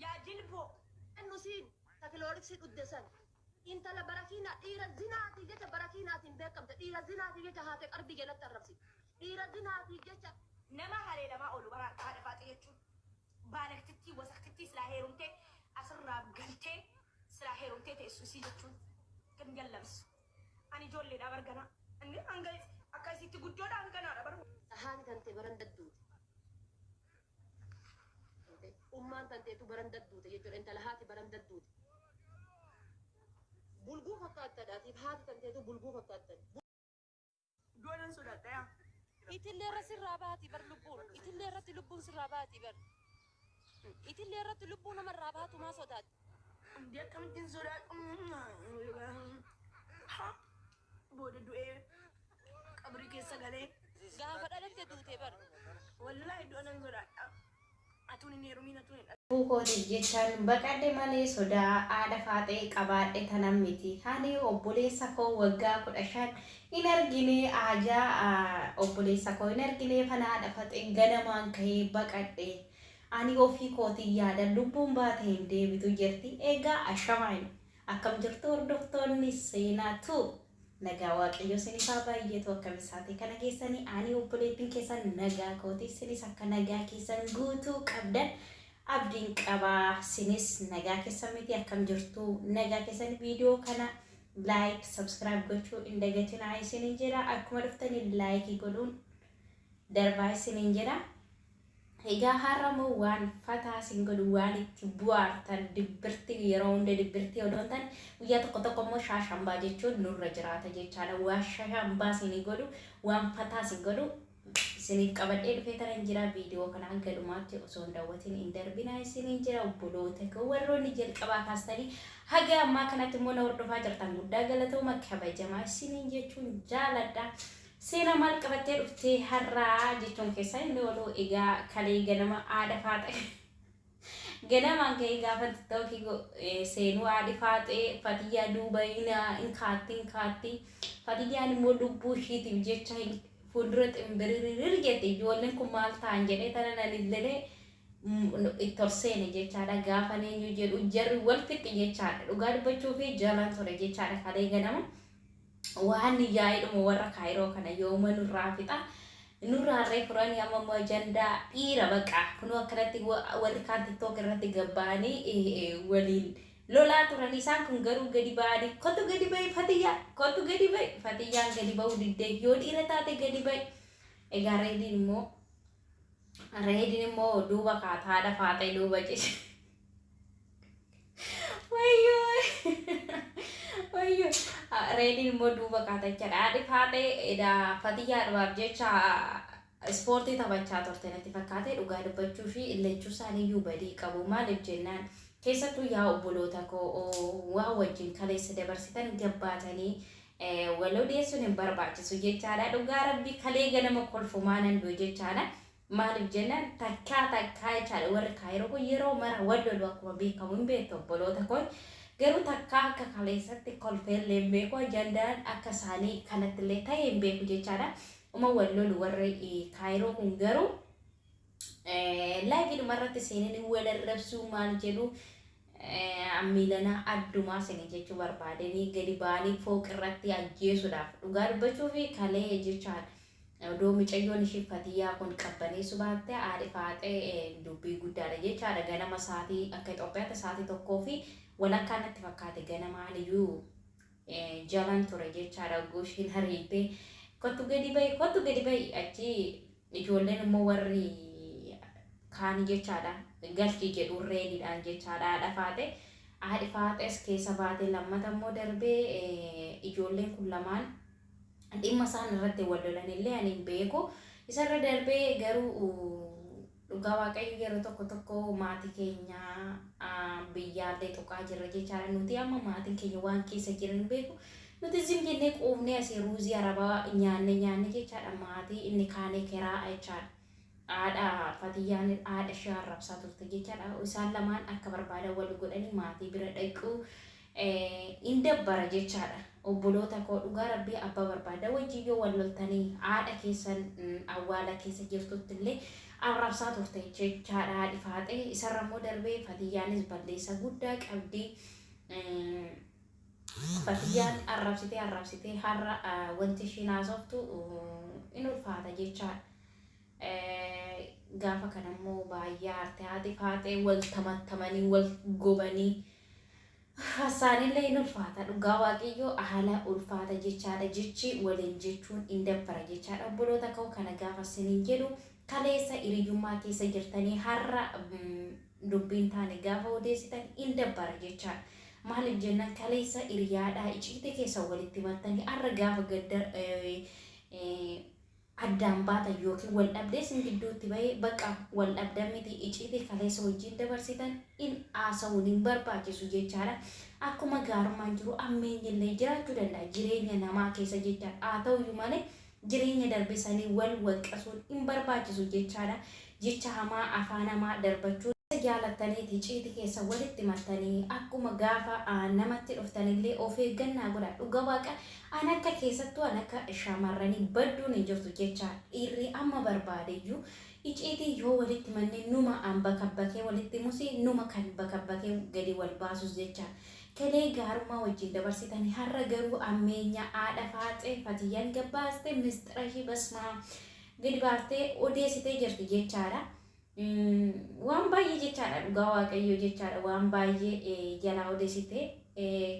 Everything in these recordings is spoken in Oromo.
Yaa jilboo. Ennu siin ta kilooriksii dhudde san intala barakiinaa dhiira zinaatii jecha barakiinaatiin beekamte dhiira zinaatii jecha haate qarbii jalatti arrabsite dhiira zinaatii jecha. Nama haleelamaa oolu bara haadha faaxee jechuun baalaktittii wasaktittii silaa heerumtee asirraa galtee silaa heerumtee teessu isii jechuun kan gallamsu ani ijoolleedhaa bar ganaa inni hanga akka isiitti guddoodha hanganaadha bar. Ta haati tantee baran dadduute. Ummaan tanteetu baran dadduute jechuudha. Intala haati baran dadduute. Bulguu fakkaattadha. Atiif haati tanteetu bulguu fakkaattan. Du'a nan sodaadha yaa. Itillee irra sirraa baati bar lubbuun. Itillee irratti lubbuun sirraa baati bar. Itillee irratti lubbuu nama irraa baatu maa sodaatta? Hundee akkamittiin sodaadhu? Booda du'ee qabrii keessa galee. Gaafa dhalatte duute bar. Wallaahi du'a nan sodaadha. Atuun hin heerumiin atuun hin Lubbuu kootiif jechan baqadhe malee sodaa haadha faaxee qabaadhe tanan miti. Ani obboleessa koo waggaa 15 hin argine haajaa obboleessa koo hin argineefan haadha faxee ganamaan ka'ee baqadhe. Ani ofii kootiin yaada lubbuun baate hin deebitu jerti. Egaa ashamaa Akkam jirtu hordoftoonni Seenaa Tube? Nagaa Waaqayyoo isiniif haa baay'atu. Akkam isaatii kana keessanii? Ani obboleettiin keessan nagaa kooti. Isinis akka nagaa keessan guutuu qabdan abdiin qaba. Isinis nagaa keessan miti? Akkam jirtu? Nagaa keessan? Viidiyoo kana like, subscribe gochuu hin dagatinaa isiniin jedha. Akkuma dhuftanii like godhuun darbaa isiniin jedha. Egaa har'a immoo waan fataa isin godhu, waan itti bu'aartan, dibbirtii yeroo hunda dibbirtii odoo hin taane guyyaa tokko tokko immoo shaashambaa jechuun nurra jiraata jechaadha. Waan shaashambaa isinii godhu, waan fataa isin godhu isiniif qabadhee dhufee tanan jira. Viidiyoo kana hanga dhumaatti osoo hin daawwatin hin darbinaa isiniin jira. Obboloota koo warroonni jalqabaa kaastanii haga ammaa kanatti immoo na hordofaa jirtan, guddaa galatooma, kabajamaa isiniin jechuun jaaladha. Seenaa maal qabattee dhuftee har'aa jechuun keessan inni oolu. Egaa kalee ganama haadha faaxee ganamaan ka'ee gaafa tiktookii seenuu haadhi faaxee Fatiyyaa duuba hin kaatti hin kaatti. Fatiyyaan immoo lubbuu ishiitiif jecha fuuldura ximbiririr jette. Ijoolleen kun maal ta'an jedhee tana nan illee itti ol seene jechaadha. Gaafa eenyu jedhu jarri wal fixxi jechaadha. Dhugaa dubbachuu fi jalaan ture jechaadha kalee ganama. Waan yaa'idhuma warra Kaayiroo kana yooma nurraa fixa? Nurraarree furanii amma immoo ajandaa dhiira baqa. Kunoo akkanatti warri kaan TikTok irratti gabba'anii waliin lolaa turan. Isaan kun garuu gadi ba'anii, kottu gadi ba'i Fatiyyaa, kottu gadi ba'i. Fatiyyaan gadi ba'uu diddee, yoo dhiira taate gadi ba'i. Egaa reediin immoo duuba kaata, haadha faaxee duuba ciise. Wayyoo! Wayyoo! Reediin immoo duuba kaata jechaadha. Haadhi faaxee edaa Fatiyyaadhumaaf jecha ispoortii taphachaa turte natti fakkaate. Dhugaa dubbachuu fi lachuu isaaniiyyuu badii qabu. Maaliif jennaan, keessattuu yaa obboloota koo, waan wajjin kaleessa dabarsitan gabbaatanii wal odeessuun hin barbaachisu jechaadha. Dhugaa rabbii kalee ganama kolfumaa nan du'e jechaadha. Maaliif jennaan, takkaa takkaa jechaadha, warri Kaayiroo kun yeroo mara wal lolu akkuma beekamu hin beektu obboloota koo. Garuu takkaa akka kaleessatti kolfeellee hin beeku, ajandaan akka isaanii kanatti illee ta'e hin beeku jechaadha. Uma wal lolu warri Kaayiroo kun, garuu live dhuma irratti seenanii wal arrabsuu maal jedhu miilanaa addumaa isin jechuu barbaadanii gadi ba'anii fooq irratti ajjeesuudhaaf. Dhugaa dubbachuu fi kalee jechaadha. Odoo micayyoon ishii Fatiyyaa kun qabbaneessu baatte haadhi faaxee dubbii guddaadha jechaadha. Ganama sa'aatii akka Itoophiyaatti sa'aatii 1:30 natti fakkaate ganamaan iyyuu jalan ture jechaadha. Hogguu ishiin ariitee, kottu gadi ba'i, kottu gadi ba'i, achi ijoolleen immoo warri kaan jechaadha galchii jedhu reediidhaan jechaadha haadha faaxee. Haadhi faaxees keessa baatee lammata immoo darbee ijoolleen kun lamaan dhimma isaan irratti wal lolan illee ani hin beeku. Isarra darbee garuu dhugaa Waaqayyo yeroo tokko tokko maatii keenya biyyaallee tuqaa jirra jechaadha. Nuti amma maatiin keenya waan keessa jiran hin beeku. Nuti zim jennee quufnee asii ruuzii arabaa nyaanne nyaanne jechaadha. Maatii inni kaanee keraa jechaadha. Haadha Fatiyyaan haadha ishee arrabsaa turte jechaadha. Isaan lamaan akka barbaadan wal godhanii maatii bira dhaquu hin dabbara jechaadha. Obboloota koo, dhugaa rabbii abbaa barbaada wajjin yoo wal loltanii haadha keessan awwaala keessa jirtutti illee Arrabsaa turte jechaadha haadhi faaxee. Isarra immoo darbee Fatiyyaanis balleessa guddaa qabdi. Fatiyyaan arrabsitee arrabsitee har'a wanti ishiin haasoftu in ulfaata jechaadha. Gaafa kana immoo baay'ee aarte haati faaxee wal tamattamanii wal gobanii Hasaanillee hin ulfaata dhugaa waaqayyoo haala ulfaata jechaadha jechi waliin jechuun hin dabbara jechaadha obboloota koo kana gaafa sinin jedhu kaleessa hiriyyummaa keessa jirtanii har'a dubbiin taane gaafa odeessitan hin dabbara jechaadha maaliif jennaan kaleessa hiriyaadhaa iciite keessa walitti himattanii har'a gaafa gadda addaan baatan yookiin wal dhabdee isin gidduutti bahe bakka wal dhabdan miti iciitii kaleessa wajjin dabarsitan in haasa'uun hin barbaachisu jechaadha. Akkuma gaarummaan jiru ammeenyillee jiraachuu danda'a jireenya namaa keessa jechaadha. Haa ta'uyyuu malee jireenya darbe sanii wal waqqasuun hin barbaachisu jechaadha. Jecha hamaa afaan hamaa darbachuun jaalattaniiti iciitii keessa walitti himattanii akkuma gaafa namatti dhuftanillee of eeggannaa godhaa. Dhuga waaqa An akka keessattuu an akka shamarranii badduun hin jirtu jecha dhiirri amma barbaadeyyuu iciitii yoo walitti manne numa an bakabbakee walitti himusi numa kan bakabbakee gadi wal baasus jecha kelee gaarummaa wajjin dabarsitani har'a garuu ammeenya haadha faaxee fatiyyan gabbaaste misxira ishii basmaa gadi baaftee odeessitee jirti jechaadha. Waan baay'ee jechaadha dhugaa waaqayyoo jechaadha waan baay'ee jalaa odeessite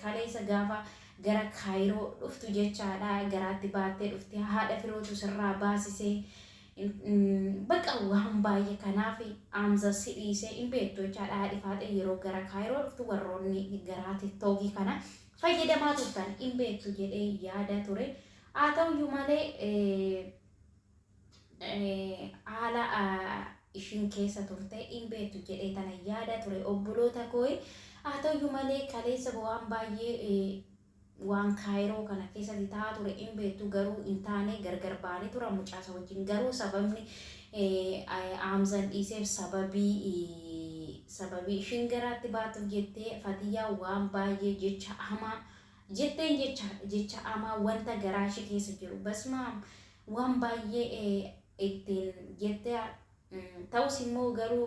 kaleessa gaafa gara kaayiroo dhuftu jechaadha garaatti baattee dhufte haadha firootu sirraa baasise baqa waan baay'ee kanaaf amza si dhiisee hin beektu jechaadha haadhi faaxee yeroo gara kaayiroo dhuftu warroonni garaa tiktookii kana fayyadamaa turtan hin beektu jedhee yaada ture haa ta'uyyuu malee haala ishiin keessa turte hin beektu jedhee tana yaada ture obboloota koo haa ta'uyyuu malee kaleessa waan baay'ee waan kaayiroo kana keessatti ta'aa ture hin beektu garuu hin taane gargar ba'anii turan mucaasa wajjin garuu sababni Hamzan dhiiseef sababii sababii ishiin garaatti baatuuf jettee Fatiyyaa waan baay'ee jecha hamaa jetteen jecha jecha hamaa wanta garaa ishee keessa jiru basmaam waan baay'ee ittiin jette ta'us immoo garuu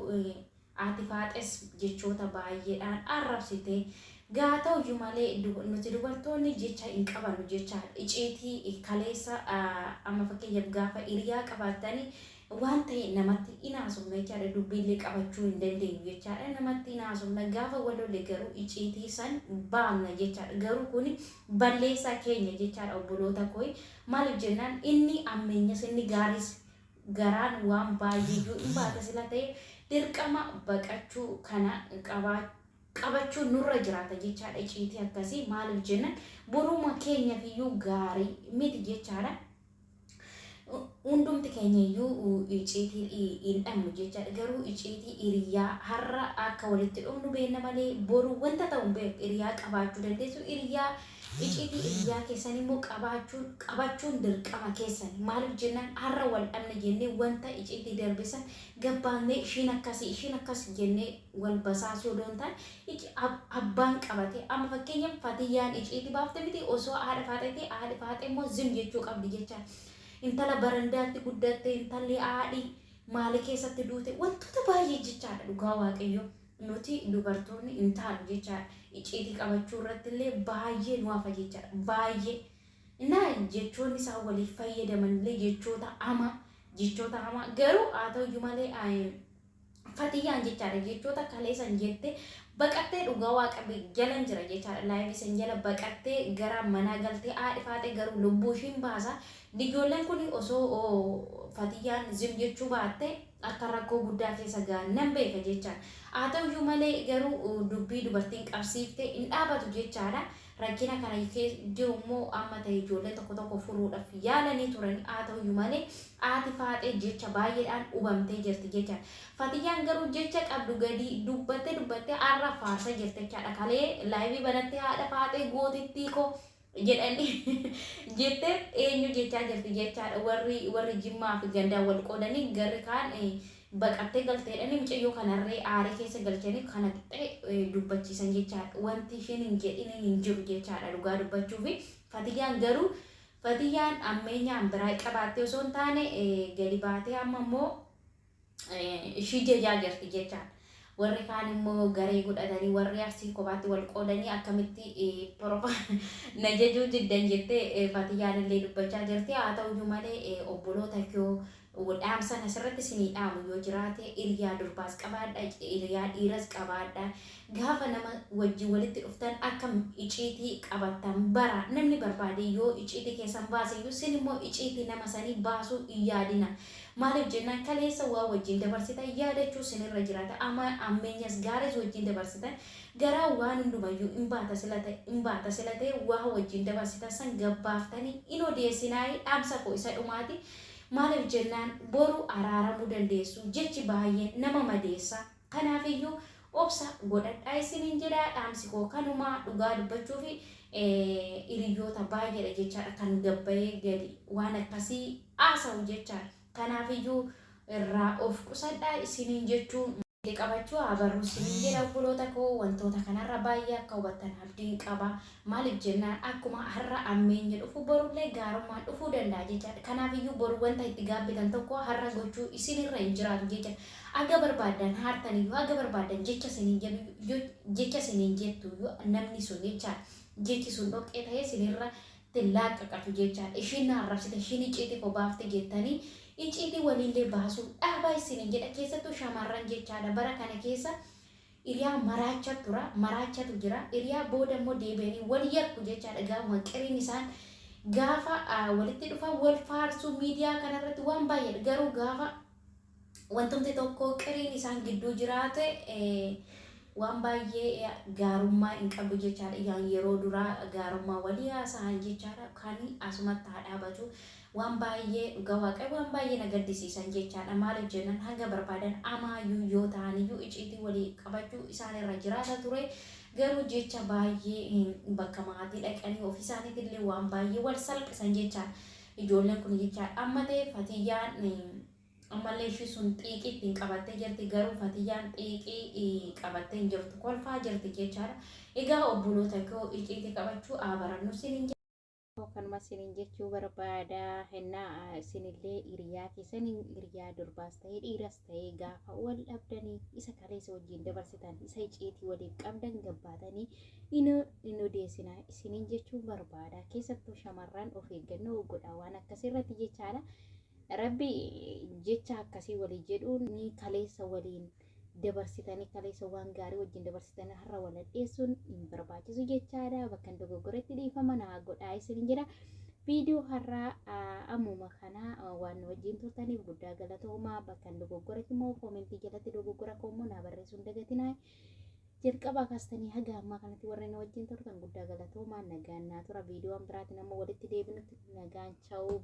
haati faaxes jechoota baay'eedhaan arrabsite gaa ta'uyyuu malee nuti dubartoonni jecha hin qabannu jecha iciitii kaleessa amma fakkeenyaaf gaafa hiriyaa qabaattanii waan ta'e namatti hin haasofna jechaadha dubbiillee qabachuu hin dandeenyu jechaadha namatti hin haasofna gaafa wal lolle garuu iciitii san baafna jechaadha garuu kun balleessaa keenya jechaadha obboloota koo maaliif jennaan inni ammeenyas inni gaariis garaan waan baay'eeyyuu hin baata sila ta'e dirqama baqachuu kana qabaa qabachuu nurra jiraata jechaadha iciitii akkasii maaliif jennaan boruma keenyaaf iyyuu gaarii miti jechaadha. Hundumti keenya iyyuu icciitii hin dhabnu jechaadha. Garuu icciitii hiriyaa har'a akka walitti dhufnu beekna malee boru wanta ta'u hin beeku. Hiriyaa qabaachuu dandeessu. Hiriyaa icciitii hiriyaa keessan immoo qabaachuun qabachuun dirqama keessan. Maaliif jennaan har'a wal dhabne jennee wanta icciitii darbe san gabbaannee ishiin akkasii ishiin akkas jennee wal basaasuu odoo hin taane Ici abbaan qabate amma fakkeenyaaf fatiyyaan iciiti baafte miti osoo haadha faaxeeti haadhi faaxee immoo zim jechuu qabdi jecha intala barandaatti guddatte intalli haadhi maali keessatti duute wantoota baay'ee jechaadha dhugaa waaqayyo nuti dubartoonni hin taanu jechaadha iciitii qabachuu irratti illee baay'ee nu hafa jechaadha baay'ee innaa jechoonni isaan waliif fayyadaman illee jechoota hamaa jechoota hamaa garuu haa ta'uyyuu malee Fatiyyaan jechaadha jechoota kalee san jette baqattee dhugaa waaqa jalan jira jechaadha laayivii san jala baqattee gara manaa galtee haadhi faaxee garuu lubbuu ishiin baasa ijoolleen kun osoo fatiyyaan zim jechuu baatte akka rakkoo guddaa keessa ga'an nan beeka jechaadha haa ta'uyyuu malee garuu dubbii dubartiin qabsiifte hin dhaabatu jechaadha Rakkina kana jiru immoo amma ta'e ijoolleen tokko tokko furuudhaaf yaalanii turani. Haa ta'uyyuu malee haati faaxee jecha baay'eedhaan hubamtee jirti jechaadha. Fatiyyaan garuu jecha qabdu gadi dubbattee dubbattee har'a faarsa jirti jechaadha. Kalee laayivii banattee haadha faaxee gootittii koo jedhanii jettee eenyu jechaa jirti jechaadha. Warri warri Jimmaa fi gandaan wal qoodanii garri kaan baqattee galteedhani mucayyoo kanarree aarii keessa galchanii kana qixxee dubbachiisan jechaadha. Wanti isheen hin jedhin hin jiru jechaadha dhugaa dubbachuufi. Fatiyyaan garuu Fatiyyaan ammeenyaan biraa qabaattee osoo hin taane gadi baatee amma immoo Ishii jajaa jirti jechaadha. Warri kaan immoo garee godhatanii, warri Arsii kophaatti wal qoodanii akkamitti na jajuu diddan jettee Fatiyyaan illee dubbachaa jirti. Haa ta'uyyuu malee, obboloota koo, dhaamsan asirratti isinii dhaamu yoo jiraate, hiriyaa durbaas qabaadha, hiriyaa dhiiras qabaadha. Gaafa nama wajjin walitti dhuftan akka iciitii qabattan bara. Namni barbaade yoo iciitii keessan baase iyyuu, isin immoo iciitii nama sanii baasuu hin yaadina. Maaliif jennaan, kaleessa waa wajjin dabarsitan yaadachuu isinirra jiraata. Ama ammeenyas gaariis wajjin dabarsitan, garaa waan hundumayyuu hin baata sila ta'e, hin baata sila ta'e, waa wajjin dabarsitan san gabbaaftanii hin odeessinaayii, dhaamsa koo isa dhumaati. Maaliif jennaan, boru araaramuu dandeessu. Jechi baay'een nama madeessa. Kanaafiyyuu obsa godhadhaa isiniin jedha. Dhaamsi koo kanuma. Dhugaa dubbachuu fi hiriyoota baay'eedha jechaadha kan gabbayee gadi waan akkasii haasa'u jechaadha. Kanaafiyyuu irraa of qusadhaa isiniin jechuun qabachuu haa barru isiniin jedha. Obboloota koo, wantoota kanarra baay'ee akka hubattan abdiin qaba. Maaliif jennaan, akkuma har'a ammeenyi dhufu, borullee gaarummaan dhufuu danda'a jechaadha. Kanaafiyyuu boru wanta itti gaabbitan tokko har'a gochuu isinirra hin jiraatu jechaadha. Haga barbaaddan haartaniyyuu, haga barbaaddan jecha isiniin jedhu, jecha isiniin jettu namni sun jechaadha. Jechi sun dhoqqee ta'ee isinirra laaqqaqatu jechaadha. Ishiin na arrabsite, ishiin icciitii koo baafte jettanii icciitii waliillee baasuu dhaabaa isiniin jedha. Keessattuu shamarran jechaadha. Bara kana keessa hiriyaa maraacha tura, maraachatu jira. Hiriyaa booda immoo deebi'anii wal yakku jechaadha. Gaafuma qiriin isaan gaafa walitti dhufan wal faarsuu miidiyaa kanarratti waan baay'eedha. Garuu gaafa wantumti tokko qiriin isaan gidduu jiraate, waan baay'ee gaarummaa hin qabdu jechaadha. Yaan yeroo duraa gaarummaa walii haasa'an jechaadha. Kan asumatti haa dhaabatu. Waan baay'ee, dhugaa Waaqayyo, waan baay'ee na gaddisiisan jechaadha. Maaliif jennaan, hanga barbaadan amaayyuu yoo ta'aniyyuu iciitii walii qabachuu isaan irra jiraata ture. Garuu jecha baay'ee bakka maatii dhaqanii ofii isaaniitillee waan baay'ee wal salphisan jechaadha. Ijoolleen kun jechaadha. Amma ta'e Fatiyyaan ammallee ishii sun xiiqii ittiin qabattee jirti, garuu Fatiyyaan xiiqii qabattee hin jirtu, kolfaa jirti jechaadha. Egaa obboloota koo, iciitii qabachuu haa barannu isiniin kanuma isiniin jechuu barbaada. Hennaa isinillee hiriyaa keessan, hiriyaa durbaas ta'ee dhiiras ta'ee, gaafa wal dhabdanii isa kaleessa wajjin dabarsitan, isa iciitii waliif qabdan gabbaatanii hin odeessinaa isiniin jechuu barbaada. Keessattuu shamarran of eeggannoo godhaa waan akkasirratti jechaadha. Rabbi jecha akkasii walii jedhuun ni kaleessa waliin dabarsitanii, kaleessa waan gaarii wajjin dabarsitanii har'a wal hadheessuun hin barbaachisu jechaadha. Bakka hin dogoggoretti dhiifama naa godhaa isin jedha. Viidiyoo har'aa ammuma kana waan nu wajjin turtaniif guddaa galatoomaa. Bakka hin dogoggoretti immoo koomentii jalatti dogoggora koo immoo naa barreessuu hin dagatinaa. Jalqabaa kaastanii haga ammaa kanatti warri nu wajjin turtan guddaa galatoomaa, nagaan naa tura. Viidiyoon biraatiin amma walitti deebinutti nagaan, cha'uu.